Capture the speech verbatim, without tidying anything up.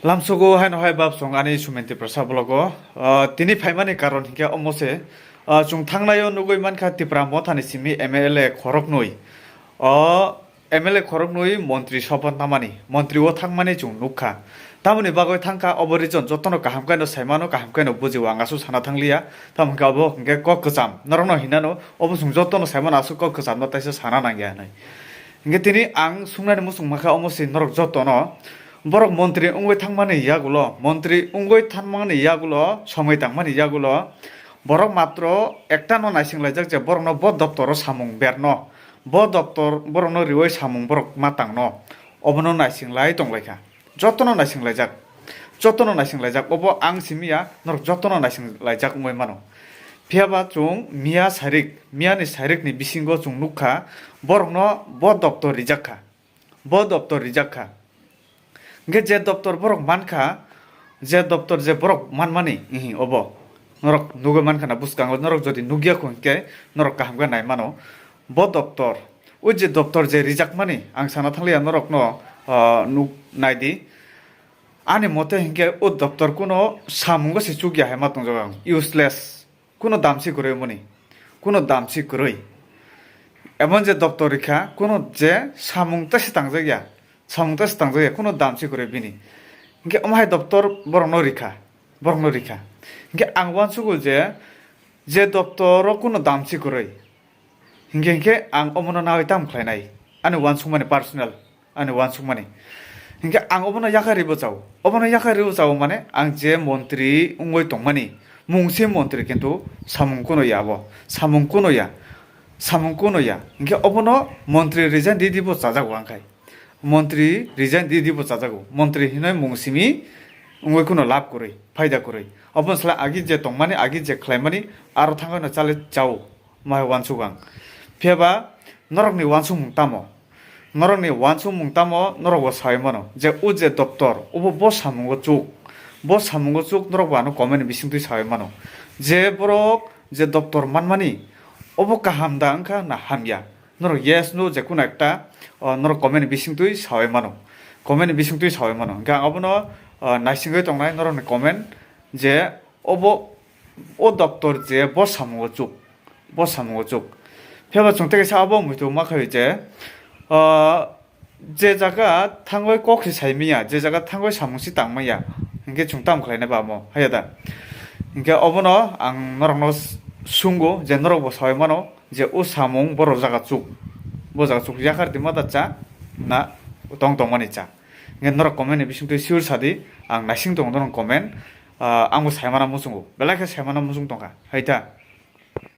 Lamsogo haino hai bab song ani Sumen Tiprasa vlog o. Ah, tini phaimani karon hinkhe omo se, ah, chwng thangnaio nugwi mankha Tipra Mothani simi M L A khoroknwi. O M L A khoroknwi montri sopoth namani, montri o thangmani chwng nukha. Tamoni bagwi thangkha obo region jotono kaham khe no saimano, kaham khe no bujio, ang aswk sana thangliya. Tamo hinkhe obo hinkhe kok kwcham. Norokno hinano obo chwng jotono saimano aswk kok kwchamno taisa sana nangya hinwi. Hinkhe tini ang sungnani muchung mankha omo se norok jotono. Borok montri wngwi thangmani yagulo, montri wngwi thangmani yagulo, somoi tangmani yagulo, borok matro ekta no naising laijak je borokno bo doptoro samung berno, bo doptor borokno riwi samung borok ma tangno, obono naising lai tonglaikha. Jotono naising laijak, jotono naising laijak, obo ang simi ya, norok jotono naising laijak wngwi mano. Phiya ba chwng miya sairik, miyani sairikni bisingo chwng nukha, borokno bo doptor rijak kha. Bo doptor rijak kha. Hinkhe je doptor borok mankha, je doptor je borok manmani, ihi, obo. Norok nugwi mankha na bwskango, norok jodi nukya kho hinkhe norok kaham khe nai mano. Bo doptor, o je doptor je rijakmani, ang sana thangliya norokno, ah, nuk naidi. Ani mote hinkhe o doptor kuno samungo se chukya hai ma tongjago ang, useless. Kuno damsi kwrwi mani, kuno damsi kwrwi. Emon je doptor rikha, kuno je samung ta se tangjak ya, samung ta se tangjak ya, kuno damsi kwrwi bini. Hinkhe omo hai doptor borokno rikha, borokno rikha. Hinkhe ang uansugo je, je doptoro kuno damsi kwrwi. Hinkhe, hinkhe ang omono nawi tamo khlainai? Ani uansukmani personal, ani uansukmani. Hinkhe ang obono yakarwi bwchao. Obono yakarwi bwchao mane ang je montri wngwi tongmani, mung se montri kintu samung kuno ya abo. Samung kuno ya. Samung kuno ya. Hinkhe obono montri resign di di bo chajago ang khai. Montri resign di di bo chajago. Montri hinwi mung simi wngwi kuno lab kwrwi, phaida kwrwi. Obono sala agi je tongmani, agi je khlaimani, aro thangwi no chale chao. Mai uansuk ang. Phiya ba norokni uansukmung tamo? Norokni uansukmung tamo norok bo sawi mano je o je doptor obo bo samungo chuk, bo samungo chuk norok bo ano comment ni bisingtwi sawi mano je borok je doptor manmani obo kaham da wngkha na hamya? Norok yes no je kuno ekta, o, norok comment ni bisingtwi sawi mano, comment ni bisingtwi sawi mano. Hinkhe ang obono, o, naisingwi tongnai norokni comment je obo o doptor je bo samungo chuk, bo samungo chuk. Phiya ba chwng tei kaisa abo muitu ma khaio je, ah, je jaga thangwi kok se sai manya, je jaga thangwi samung se tang manya, hinkhe chwng tamo khlainai ba omo, haiya da? Hinkhe obono ang norokno s-, sungo je norok bo sawi mano je o samung borok jaga chuk, bo jaga chuk yakar di ma da cha na tong tongmani cha. Hinkhe norok comment ni bisingtwi sure sadi, ang naising tongo norok comment, ah, ang bo saimana muchungo, belai khe saimana muchung tongkha, hai ta?